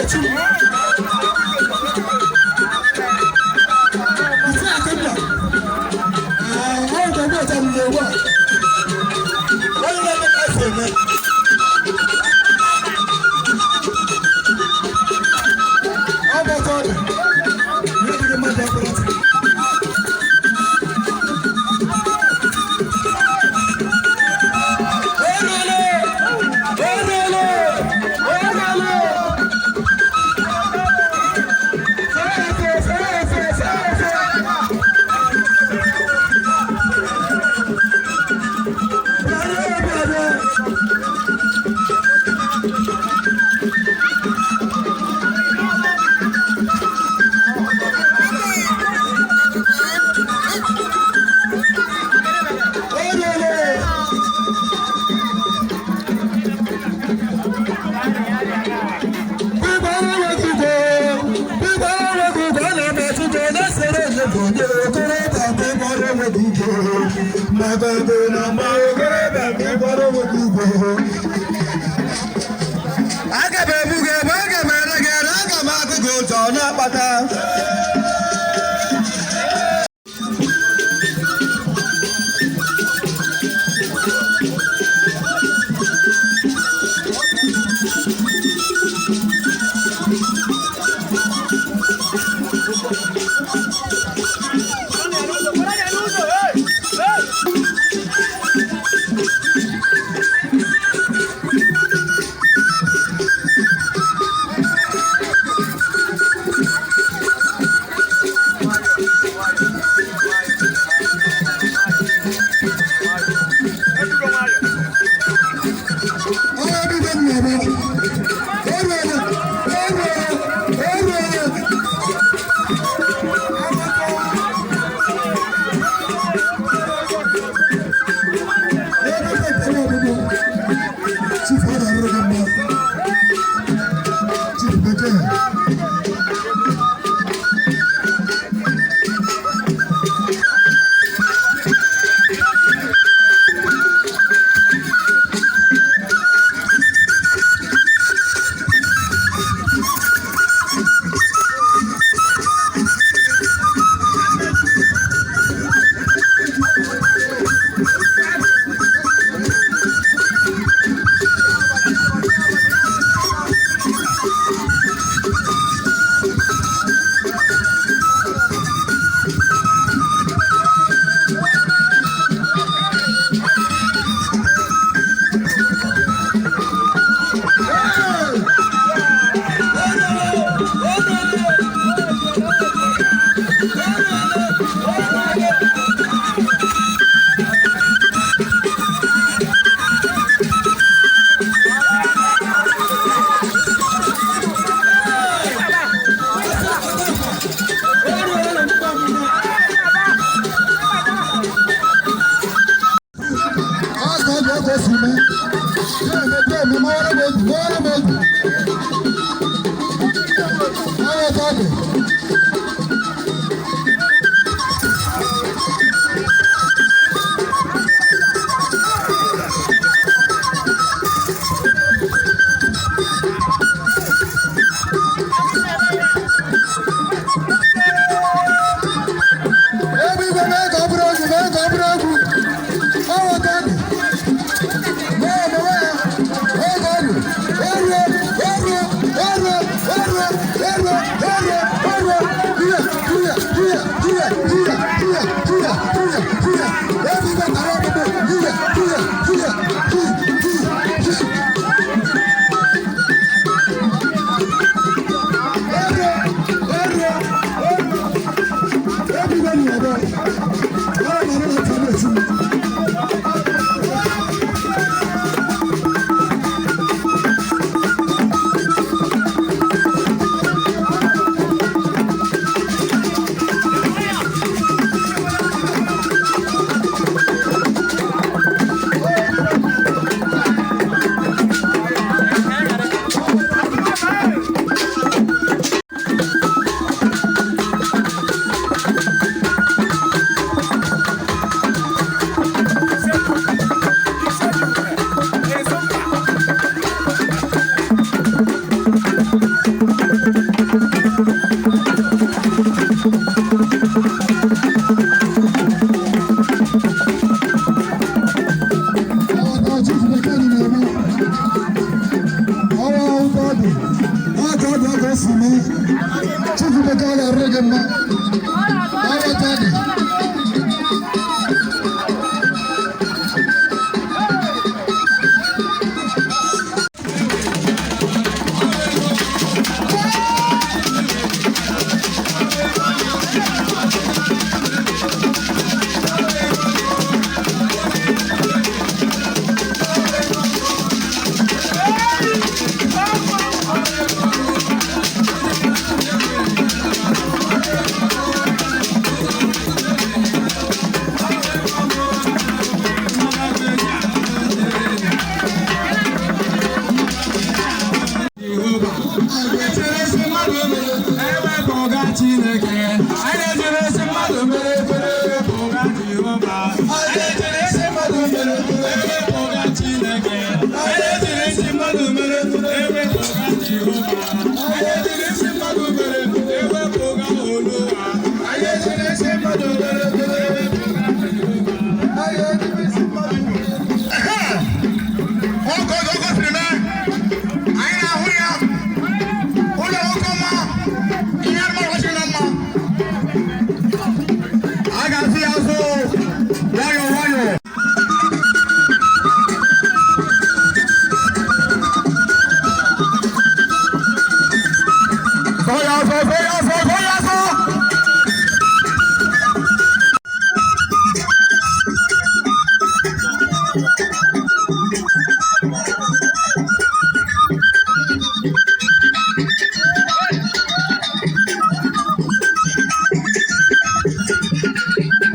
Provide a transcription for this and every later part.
na-echi m. Isi akụnna. Ee, ọ bụ ebe ọcha m na-ewu a. Onye na-eme ka esi eme. Ọ bụ ọtọ dị. Ihe dịghị mmadụ ọbụla ntị. Erele! Erele! Erele! Efe, efe, efe, efe! Bịa, bịa, bịa. Erele! Aga m ebu gị ebe, aga m ere gị ere, aga m agụ gị ụjọ na-akpata. Chief, ọ na-arụrụ gị mma. Chief Bekee. Ọ ga ọ si mee. Na-eme eme mawara m egwu, mawara m egwu. Ọ ya ka ọ dị. Ebe igwe mee ka ọ bụrụ egwu, mee ka ọ bụrụ egwu. Ọ ya ka ọ dị. Mee mewe ya. Oge ọ dị. Eruo, eruo, eruo, eruo, eruo, eruo, eruo. Hiya, hiya, hiya, hiya, hiya, hiya, hiya, hiya, hiya. Ebe igwe tara ọkpụkpụ. Hiya, hiya, hiya, hi, hi, hi. Eruo, eruo, eruo. Ebe igwe na-ebe. Ọ na-arụ na ntị na-eti m. gị mma. Ọrụ otu ọ dị. Chineke anyị na-ejere esi mmadụ mere efere ewepụga Jehova. Anyị na-ejere esi mmadụ mere ewepụga Chineke. Anyị na-ejere esi mmadụ mere ewepụga Jehova. Anyị na-ejere esi mmadụ mere ewepụga Oluwa. Anyị na-ejere esi mmadụ mere ewepụga Jehova. Anyị na-ejere esi mmadụ mere. Oge oge gosiri na anyị na-ahụ ya ụlọ nwoke ọma, ihe anụmanụ kwesịrị na mma. A ga-asị ya azụ nwayọọ nwayọọ. Sọ ya azụ, sọ ya azụ, sọ ya azụ.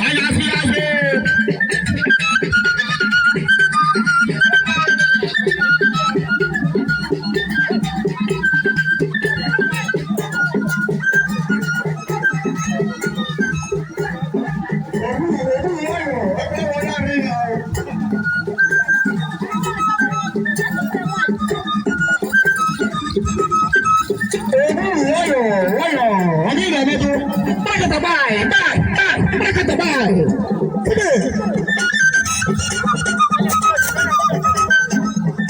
Anyị ga-asị ya azụ.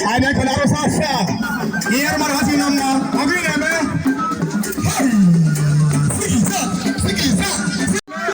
Anyị na-ekele arụsị asaa ihe mmadụ.